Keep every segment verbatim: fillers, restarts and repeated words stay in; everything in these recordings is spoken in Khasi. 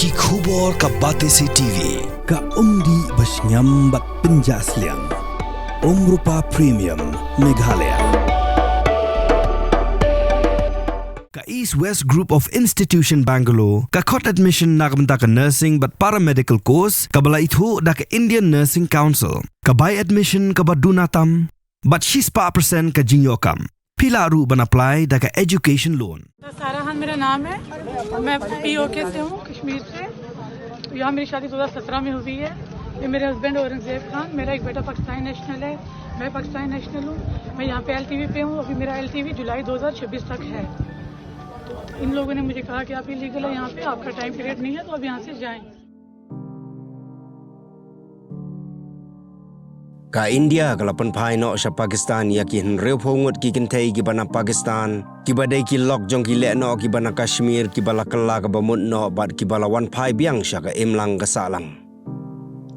Ki khubor ka Batesi T V, ka umdih ba shngiam bad pynjah sliang. Umrupa Premium, Meghalaya. Ka East West Group of Institution Bangalore ka khot admission na ka bynta ka nursing bad paramedical course kaba la ithuh da ka Indian Nursing Council. Ka bai admission kaba duna tam bad shispah percent ka jingïoh kam. Phi lah ruh ban apply da ka education loan. सारा खान मेरा नाम है। मैं पीओके से हूँ, कश्मीर से। तो यहाँ मेरी शादी दो हज़ार सत्रह में हुई है। ये मेरे हस्बैंड औरंगजेब खान, मेरा एक बेटा पाकिस्तानी नेशनल है, मैं पाकिस्तानी नेशनल हूँ। मैं यहाँ पे एलटीवी पे हूँ। अभी मेरा एलटीवी जुलाई दो हज़ार छब्बीस तक है। तो इन लोगों ने मुझे कहा कि आप इलीगल है यहाँ पे, आपका टाइम पीरियड नहीं है, तो अब यहाँ से जाएं। Ka India ka la pynphai noh sha Pakistan ïa ki hynriewphew ngut ki kynthei kiba na Pakistan, kiba dei ki lok jong ki lehnoh kiba na Kashmir, kiba la kylla kaba mut noh bad kiba la wan phai biang sha ka imlang ka sahlang.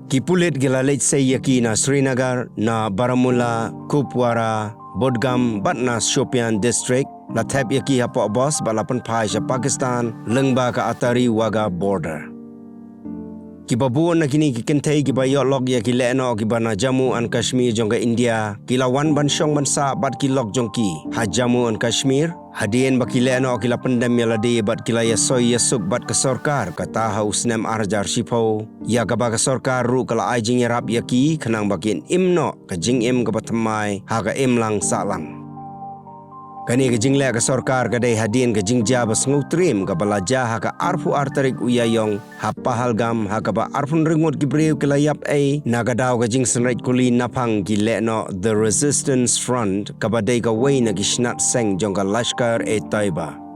Ki pulit ki la leit sei ïa ki na Srinagar, na Baramulla, Kupwara, Budgam bad na Shopian District. La thep ïa ki hapoh bos bad la pynphai sha Pakistan lyngba ka Attari Wagah border. Kiba bun na kine ki kynthei kiba ïoh lok ïa ki lehnoh kiba na Jammu and Kashmir jong ka India ki la wan ban shong ban sah bad ki lok jong ki ha Jammu and Kashmir, hadien ba ki lehnoh ki la pyndem ïa lade bad ki la ïasoi ïasuk bad ka sorkar kata ha u snem ar hajar shiphew, ïa kaba ka sorkar ruh ka la ai jingïarap ïa ki khnang ba kin im noh ka jingim kaba thymmai ha ka imlang sahlang. Kane ka jingleh ka sorkar ka dei hadien ka jingjia ba sngewtriem kaba la jia ha ka arphew ar tarik u Ïaïong ha Pahalgam, ha kaba arphew hynriew ngut ki briew ki la ïap ei na ka daw ka jingsynreit kuli naphang ki lehnoh The Resistance Front, kaba dei kawei na ki shnat seng jong ka Lashkar-e-Taiba.